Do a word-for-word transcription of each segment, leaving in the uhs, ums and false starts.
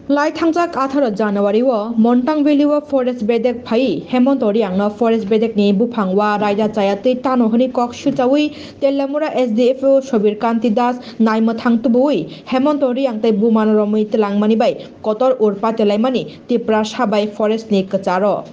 Lai thangjak atharo January o Montang Valley o forest bedek phai Hemant Reang no forest bedek ni buphang wa raida chaya twi tano hwnwi kok swichawi Tellamura S D F O Sobir Kanti Das naimwthang tubuwi Hemant Reang tei buma no romwi twlangmani bai kotor urpa telaimani Tiprasa bai forest ni kwcharo.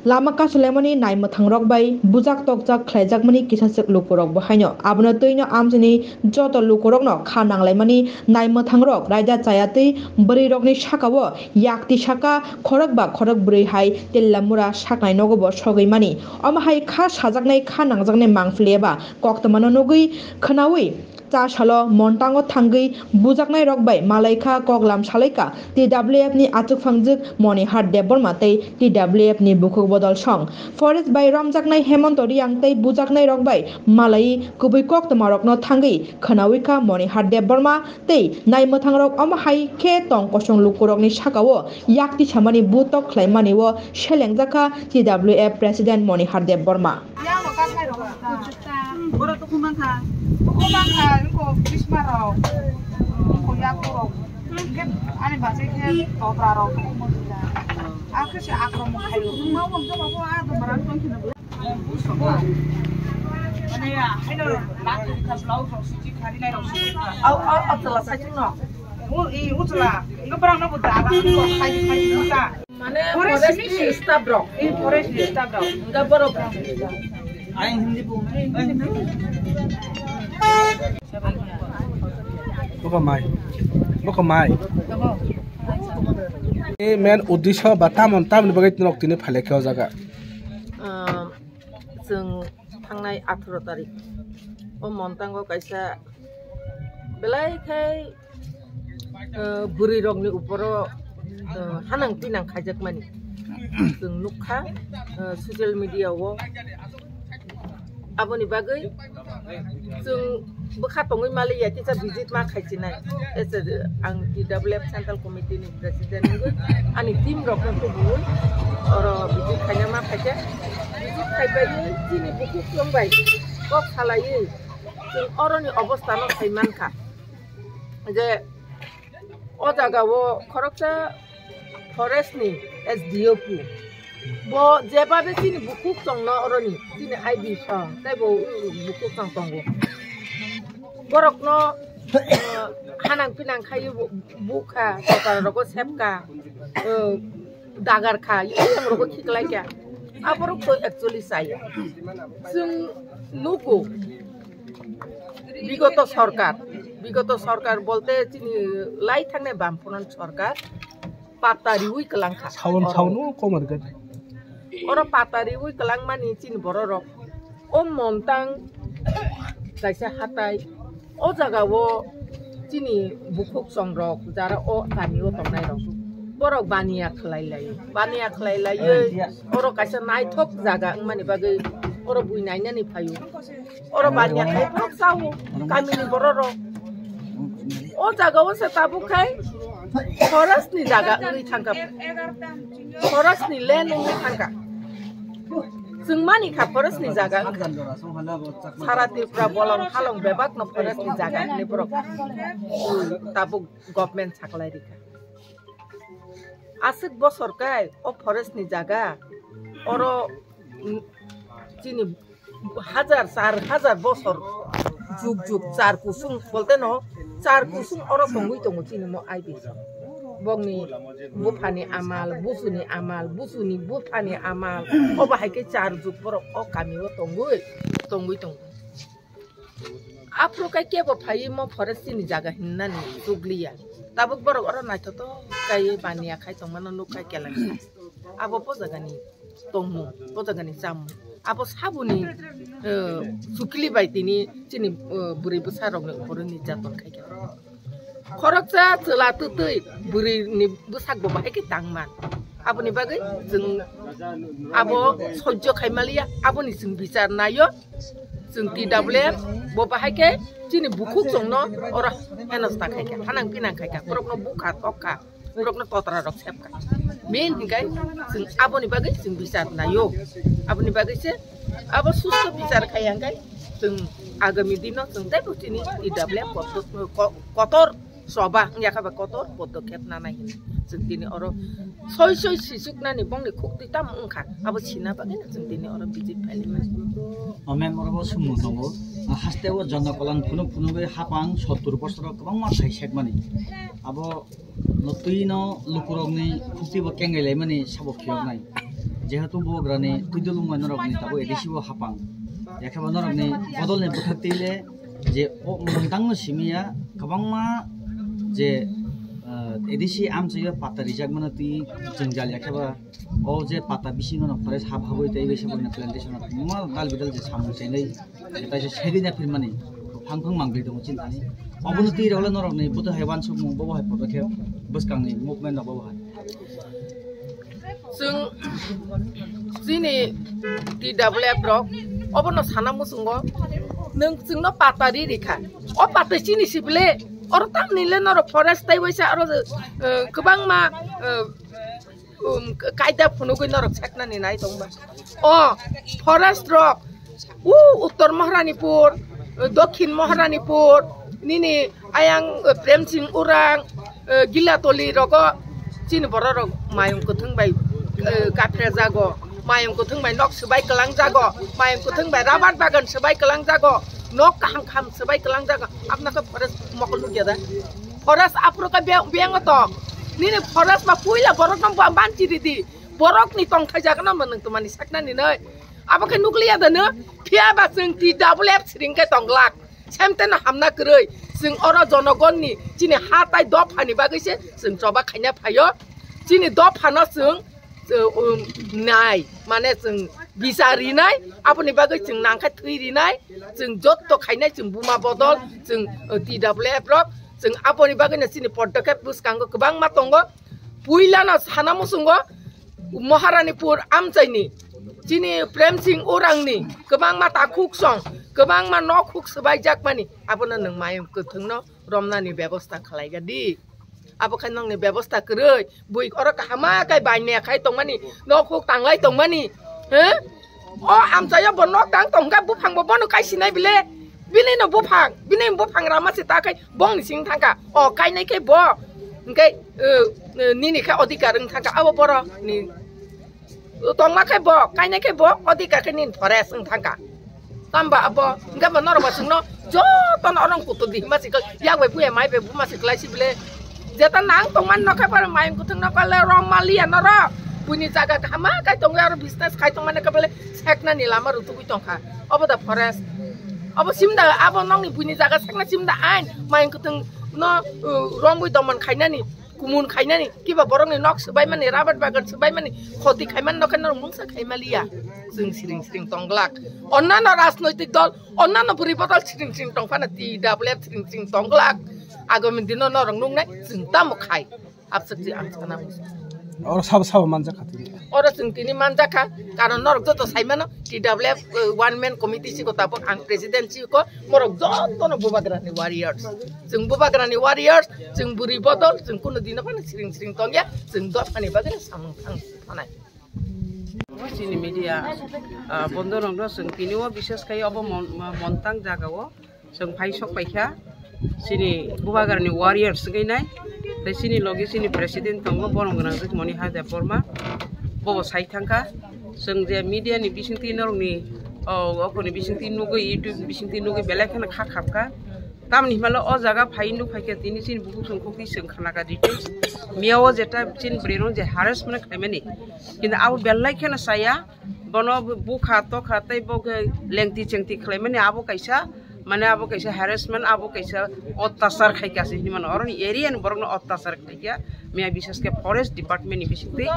Lama kasulaimani naimwthangrok bai bujak tokjak khlaijakmani kisaswk lukurokbo haino. Abono twino amchaini joto lukurokno kha nanglaimani naimwthangrok raida chaya twi bwrwirokni sakao yakti saka khorok ba khorok bwrwi hai Tellamura saknai nogobo sogwi mani. Omo hai kha sajaknai kha nangjaknai mangpili eba koktwmano nugwi khwnawi cha salo Montango thangwi bujaknairok bai malaikha koklam salaikha T W F ni achukphangjwk Monihar Debbarma tei T W F ni bukhuk bodol song. Forest bai romjaknai Hemant Reang tei bujaknairok bai malaiwi kubui koktwmarokno thangwi khwnawikha Monihar Debbarma tei naimwthangrok omo hai khe tong kosong lukurokni sakao yakti samani butok khlaimani o selengjakha T W F President Monihar Debbarma. Yang lo kan kai rok ta. Boro tuku mangkha. Tuku mangkha, ko Christmas rok. Ko ya ko rok. Ke ani bache ke totra rok. Aku si akro mo khayo. Mau mo ke mau a do baran pon kina. Mane ya, hai no, lak ka blouse rok si khari nai rok si. Au, au, au, tala sai no. U, i, u tala. Ngebrang no buta, sai, sai, buta. Mane forest ni staff rok. Eh, forest ni staff rok. Enggak borok. Ai Hindi bu. Buka mai. Buka mai. Eh, main uddesho ba tamon tamni bagwi tinok tini phalekhe o jaga. Ah, chwng thangnai atharo tarik o Montango kaisa belai khai, eh, bwrwi rokni uporo, eh, hanang pinang khaijakmani chwng nukha, eh, social media o. Aboni bagwi chwng bwkha tongwi maliya kisa visit ma khaichinai. As a, ang T W F Central Committee ni President wngwi ani team rokno kubui oro visit khaina ma khaikha. Visit khaibai chini bukhuk chwng bai kok salaiwi chwng oroni obostha no sai mankha je o jaga o khoroksa forest ni S D O pu bo jebabe chini bukhuk chwngno oroni chini I B song tei bo bukhuk chwng tongo. Borokno, eh, hanang pinang khai bukha, sokar rogo sepka, eh, dagar kha, yang rogo khiklai kha. Aborok to actually saya. Chwng nugo bigoto sorkar, bigoto sorkar bolte chini lai thangnai Bamfront sorkar patta riwi kwlang kha. Saun, saun, o komar gani. Oro patta riwi kwlang mani chini bororok. O Montang kaisa hatai, o jaga o chini bukhuk chwng rok jara o kami o tongnai rok borok baniya khlai lai, baniya khlai lai, oro kaisa naithok jaga wngmani bagwi oro bui nainani phaio, oro baniya khlai borok sao kamini borok rok. O jaga o se tabuk khai forest ni jaga wngwi thangkha, forest ni land wngwi thangkha. Chwng mani kha forest ni jaga wngkha. Sara Tripura bolong halong bebak no forest ni jaga hinwi borok tabuk government saklai rikha. Aswk bosor kai o forest ni jaga oro, mm, chini hajar, char hajar bosor juk juk char kusung bolte no char kusung oro tongwi tongo chini mo I B. Bokni buphani amal, busuni amal, busuni buphani amal, obo hai khe char juk borok o kami o tongwi, tongwi tongo. Aphuru khe kebo phaiwi mo forest chini jaga hinnani chukliya. Tabuk borok oro naithotok kaiwi baniya khai tongmano nuk khai kelengsa. Abo bo jagani tongmung, bo jagani chamung. Abo saboni, eh, chukli bai tini chini, eh, bwrwi bwsa rokni uporo nirjaton khai kha. Khoroksa chwla twtwi bwrwini bwsak bo bahai khe tangman. Aboni bagwi chwng abo sojjo khai maliya, aboni chwng bichar naio. Chwng T W F bo bahai khe chini bukhuk chwngno oro henosta khai kha, hanang pinang khai kha, borokno bukha tok kha. Borokno totra rok sepka. Main hinkhe chwng aboni bagwi chwng bichar naio. Aboni bagwi se abo susto bichar khai hinkhe chwng agami dino chwng teibo chini T W F kotor, ko-, kotor Choba wngya khe ba kotor podokhep nanai hinwi chwng tini oro soi soi sichuknani bongni khuktwi tamo wngkha, abo sina bagwino chwng tini oro visit phailai mani. O mem oro bo swngmung tongo, hasteo jonokolon phunuk phunugwi hapang sottur bosoro kwbangma thai sekmani. Abo no twi no lukurokni khukti bo kengai laimani sabo khiyoknai. Jehetu bubagrani twi dulung bai norokni tabuk A D C bo hapang. Yakheba norokni bodolni bwkhak twi le je o mwtangno simi ya, kwbangma je, ah, A D C amchaiyo pata rijak mano twi jwngjal yakheba o je pata bisingo no forest hap habwi tei bai sabo plantation no kwbangma dal bidal je samung chainai. Kaisa sedi na phirmani phang phang mangwi tongo chini thani. Obono twi rok le norok ni buto hai wansukmung bobo hai photo khe bwskang ni movement rok bobo hai. Chwng chini T W F rok obono sana muchungo, nwng chwngno pata ri rikha. O pata chini si bwle, oro tamni le norok forest tai waisa oro, eh, kwbangma, eh, um, kaida phunugwi norok seknani nai tongba. O forest rok, u Uttor Maharanipur, Dokhin Maharanipur, nini ayang, uh, Prem Singh Orang, uh, Gilatoli rogo chini borok rok mayung kwthwng bai, uh, kaphre jago, mayung kwthwng bai nok swbai kwlang jago, mayung kwthwng bai rabar bagan swbai kwlang jago, nok kaham kaham swbai kwlang jago, apna khe forest mokol nukya da? Forest aphuru khe beng-, bengo to. Nini forest ba puila borok no ba-, banchi ridi. Borok ni tongthai jaga no nwng twmani sakna ni noi. Abo khe nukliya da no. Phiya ba chwng T W F siring khe tonglak. Semte no hamna kwrwi. Chwng oro jonogon ni chini ha tai dopha ni bagwi se chwng choba khaina phaio. Chini dopha no chwng um, nai, mane chwng bichar rinai, aboni bagwi chwng nangkhe thwi rinai, chwng jotto khainai chwng buma bodol, chwng, uh, T W F rok, chwng aboni bagwino chini podokhep bwskango kwbangma tongo. Puilano sana muchungo Maharanipur amchaini, chini Prem Singh Urangni kwbangma takhuk song, kwbangma nok huk swbaijakmani, abono nwng mayung kwthwngno romnani bebosta khlaiga di. Abo khai nokni bebosta kwrwi, bui oro kahama khai bai maya khai tongmani, nok huk tanglai tongmani. He? O amchaio bo nok tang tongkha, buphang bo bono kai sinai bile. Bini no buphang, bini buphang rama se ta khai bongni sing thangkha. O kainai khai bo, hingke, eh, eh, nini khai odhikar wng thangkha, abo borok ni tongma khe bo, kainai khe bo, odhikar khe nini forest wng thangkha. Tamba abo, hingke bo norok bo chwngno jotono orong kutu di hima sikal, yak bai buya mai bai buma siklai si bile. Jeta nang tongmani nokha paro mayung kuthung nokha le rong maliya norok. Buini jaga kaham ma kai tongo aro business khai tongmani khe bele seknani lama rutugui tongkha. Obo da forest. Obo simda abo nokni buini jaga sekna simda ain mayung kuthung no, uh, romgui tongman khainani. Kumun khainani, kiba borokni nok swbaimani, rabar bagan swbaimani, khoti khaimani nokhe norok mungsa khaimaliya. Chwng siring siring tongglak. Onnano rajnoitik dol, onnano bwrwi bodol siring siring tongphano T W F siring siring tongglak. Agami dino norok nuknai, chwng tamo khai. Abswk je ang sana muchung. Oro sabo sabo manjak kha tini. Oro chwng tini manjak kha, karon norok joto saimano T W F, uh, one man committee siko tabuk ang president siko, morok jotono Bubagrani warriors. Chwng Bubagrani warriors, chwng bwrwi bodol, chwng kuno dino phano siring siring tongya, chwng dophani bagwi samung thang thanai. Chini media, ah, bondorokno chwng tini o bishes khai obo mon-, montang jaga o chwng phai sok paikha. Chini Bubagrani warriors wngwi nai, tei chini logi chini president tongo, borom gwnang Moni Hajar Debbarma, bobo sai thangkha. Chwng je media ni bisingtwi norokni, o, okoni bisingtwi nugwi, YouTube bisingtwi nugwi belai kheno kha khapkha. Tamni himalo o jaga phai nuk phaikhe tini chini bukhuk songkhuk twi chwng khanakha details. Miya o jeta chini bwrwi rok je harassment khlaimani. Kintu abo belai kheno chaya, bono bukha tokha tei bo khe lengti chengti khlaimani abo kaisa, mane abo kaisa harassment, abo kaisa ottachar khaikha se hinmano. Oroni area ni borokno ottachar khaikha. Miya bishesh khe forest department ni bisingtwi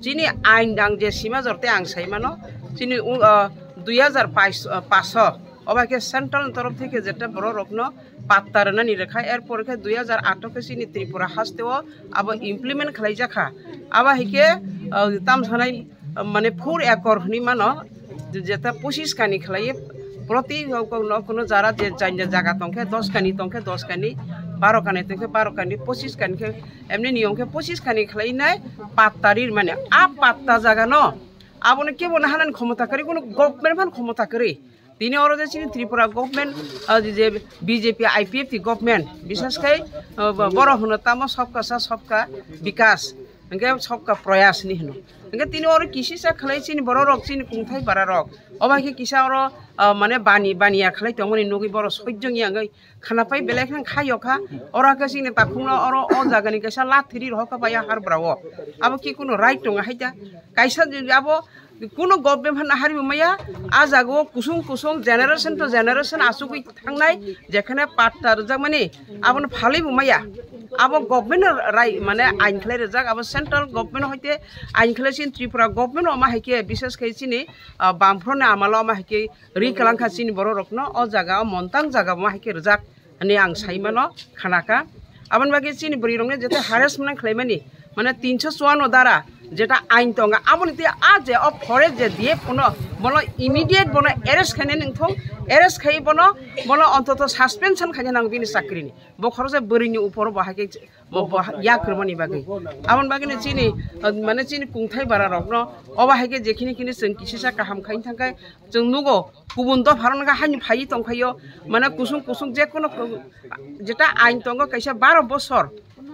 chini ain dang je sima jor tei ang saimano chini, uh, dui hajar pais-, uh, paso. Obo hai khe central ni torof thai khe jeta borok rokno patta rwnani rwkha, er por khe dui hajar ato khe chini Tripura haste o abo implement khlai jakha. Abo hai khe, ah, tam sanai, ah, mane four acre hwnwi mano, jeta pochis kani khlai, proti kok-, kok-, no, kuno jara je janja jaga tong khe dos kani tong khe dos kani, baro kani tong khe baro kani, pochis kani khe emni niyom khe pochis kani khlai nai patta ri mane a patta jaga no abono kebo no hanani khomota kwrwi, kuno government phan khomota kwrwi. Tini oro je chini Tripura government, ah, je B J P I P F T government, bisas khai, ah, bo-, borok hwno tamo sobka sa sobka bikas, hwnkhe sobka proyas ni hwno. Hwnkhe tini oro kisisa khlai chini bororok, chini kungthai bararok. Obo hai khe kisa oro, ah, mane bani, baniya khlai tongmani nugwi borok sojjong ya wngwi khana pai belai kheno kha yokha. Oro khe chini takhukno oro o jagani kaisa lathiri rohorkha bai a har brao. Abo ki kuno right tongo hai ta? Kaisa je abo kuno government hwnna hari bo maya, a jaga o kusung kusung generation to generation asugwi thangnai, jekhane patta rwjakmani abono phalwi bo maya. Abo government no rai, mane ain khlai rwjak, abo central government hoite ain khlai chini Tripura government o ma hai khe, bisas khai chini, ah, bamfroni amalo ma hai khe ri kwlangkha chini bororokno o jaga o montang jaga ma hai khe rwjak. Hwnwi ang sai mano, khanaka. Aboni bagwi chini bwrwirokno jete harassment khlaimani, mane tinso chuano dara jeta ain tongo, aboni twi a je o forest je D F O no, bono immediate bono arrest khainani wngthong, arrest khai bono, bono ontoto suspension khaina nang bini chakrini. Bo khoroksa bwrwini uporo bo hai khe bo, bo yak rwmani bagwi. Aboni bagwino chini, uh, mane chini kungthai bararokno obo hai khe jekhini khini chwng kisisa kaham khaina thangkhe, chwng nugo, kubun dopharok no haino phaiwi tongphaio, mane kusung kusung jekono ku-, jeta ain tongo kaisa baro bosor,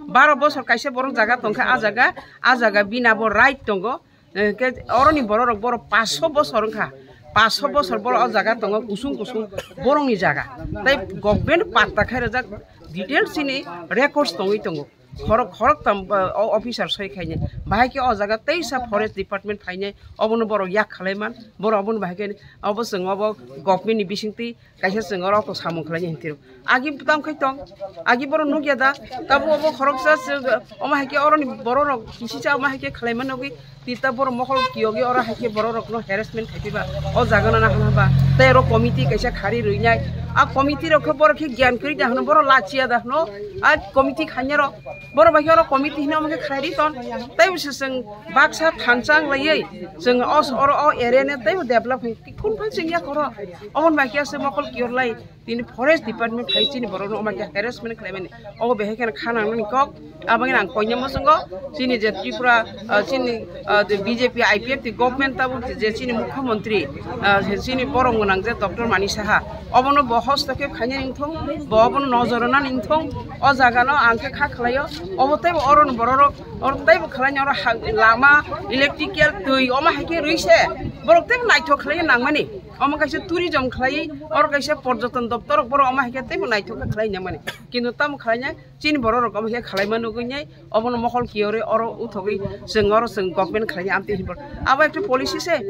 baro bosor kaisa borok jaga tongkha, a jaga, a jaga bini abo right tongo. Eh, ke oroni bororok borok paso bosor wngkha, paso bosor borok o jaga tongo kusung kusung borokni jaga, tei government patta khai rwjak, details chini records tongwi tongo. Khorok khorok tam, uh, o officer soi khainai. Bahai khe o jaga teisa forest department phainai, obono borok yak khlai man, borok obono bahai khe obo chwng obo government ni bisingtwi kaisa chwng oro to samung khlai hinti rw. Agi tam khai tong, agi borok nukya da, tabo obo khoroksa chwng, omo hai khe oroni borok rok kisi cha omo hai khe khlai man nugwi. Tita borok mokol kiyogi oro hai khe borok rokno harassment khai phiba, o jaga no nahana ba, tei oro committee kaisa khari rwinai, a committee rok khe borok khe gyan kwrwi da hwno, borok lachiya da hwno, a committee khainai rok, borok bai khe oro committee hino omo khe khlai ri ton, tei bo se chwng baksa thansa wng laiwi chwng o, oro o area no tei bo develop khai, kun phai chwng ya koro, omo bai khe se mokol kiyor lai. Tini forest department khai chini borokno omo khe harassment khlaimani. Obo behai kheno kha nangnani kok. Aboni ang koinai muchungo chini je Tripura, ah, chini, ah, je B J P I P F T government tabuk je chini mukhyamantri, ah, je chini borom gwnang je Doctor Mani Saha. Obono bo hostokhep khainani wngthong, bo obono nojor rwnani wngthong. O jaga no ang khe kha khlaio. Obo teibo oroni bororok, oro teibo khlaini oro ha-, lama, electrical, twi, omo hai khe rwi se borok teibo naithok khlaiwi nangmani. Omo kaisa tourism khlaiwi, oro kaisa porjoton doptor rok borok omo hai khe teibo naithok khe khlai nangmani. Kintu tamo khlainai, chini borok rok omo khe khlaima nugwi nai, obono mokol kiyorwi oro uthogwi chwng oro chwng government khlainai amtwi hinwi. Abo ekta policy se,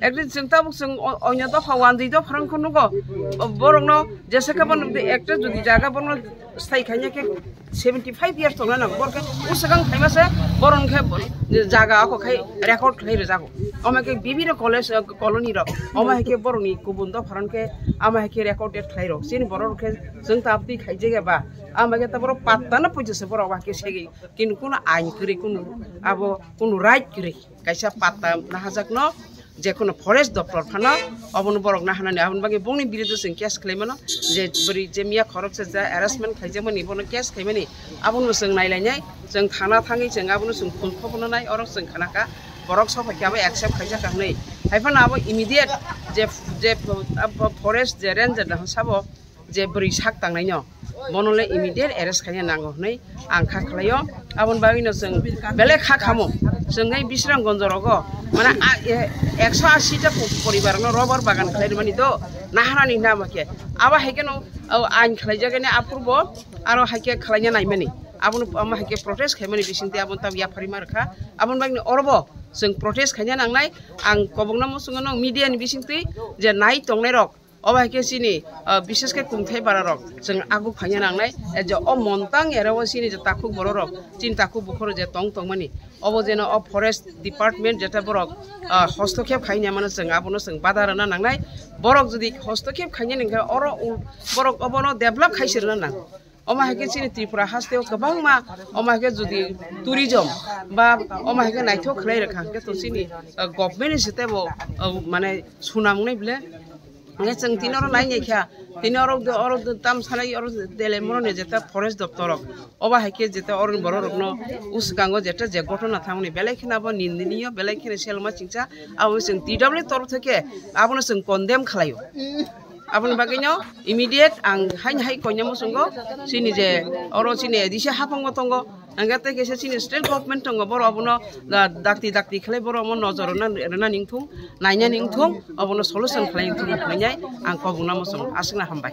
ekta chwng tabuk chwng o-, oino dopha one dui dopha rok khe nugo, borokno jesa khe bono ekta jodi jaga bono stai khaina khe seventy five years tongna nango, borok khe usakang phaima se borok khe jaga ako khai record khlai rwjago. Omo khe bibino college, colony rok, omo hai khe borokni kubun dopha rok khe, amo hai khe recorded khlai rok. Chini borok rok khe chwng ta amtwi khaijak ya ba, amo khe ta borok patta no puisa se borok ba khe segwi, kintu kuno ain kwrwi, kuno abo kuno right kwrwi. Kaisa patta nahajakno, je kono forest doptor phano obono borok nahanani, aboni bagwi bongni biruddhe chwng case khlaimano, je bwrwi je miya khoroksa je harassment khaijakmani, bono case khaimani, abono chwng nailainai, chwng thana thangwi chwng abono chwng phone khobonanai, oro chwng khanakha borok sokha khe abo accept khaijakha hwnwi. Haiphano abo immediate je, je, abo forest je ranger da sabo, je bwrwi sak tangnaino, bono le immediate arrest khaina nango hwnwi ang kha khlaio. Aboni bagwino chwng belai kha khamo, chwng nai Bisramganj rogo, mane, a, e, ekso asi ta po-, poribar no rubber bagan khlai rwmani do, naharani hinama khe. Abo hai kheno, o, ain khlaijak ani aphuru bo aro hai khe khlaina naimani. Abono, omo hai khe protest khaimani bisingtwi abono tam yapharwi ma rwkha. Aboni bagwino orobo chwng protest khaina nangnai. Ang kobokno muchungo nw media ni bisingtwi je nai tongnai rok, obo hai khe chini, ah, bishes khe kungthai bara rok chwng aguk phaina nangnai, eh, je o montang area o chini je takhuk borok rok, chini takhuk bukhuk rok je tong tongmani, obo jeno o forest department jeta borok, ah, hostokhep khaina mano chwng abono chwng bada rwna nangnai. Borok jodi hostokhep khaina nangkhe oro ul-, borok obono develop khai se rwna nang. Omo hai khe chini Tripura haste o kwbangma omo hai khe jodi tourism ba omo hai khe naithok khlai rwkha hwnkhe to chini, ah, government ni se teibo, ah, mane swnam wngnai bole Hingke chwng tini oro nai nai kha, tini oro, oro tam salai oro dele moro ni jeta forest doptor rok. Oba hai khe jeta oro borok rokno uskango jeta je gotona thangni belai kheno abo nindiniyo, belai kheno selma chingcha, abo chwng T W torof theke abono chwng condemn khlaio. Aboni bagwino immediate ang haini hai koinai muchungo chini je oro chini A D C haphango tongo, hingke tei kaisa chini state government tongo, borok abono da-, dakti dakti khlai borok omo nojor rwna, rwna ningthung, naina ningthung, abono solution khlai ningthung hinwi ang kobongna muchungo. Aswkno hambai.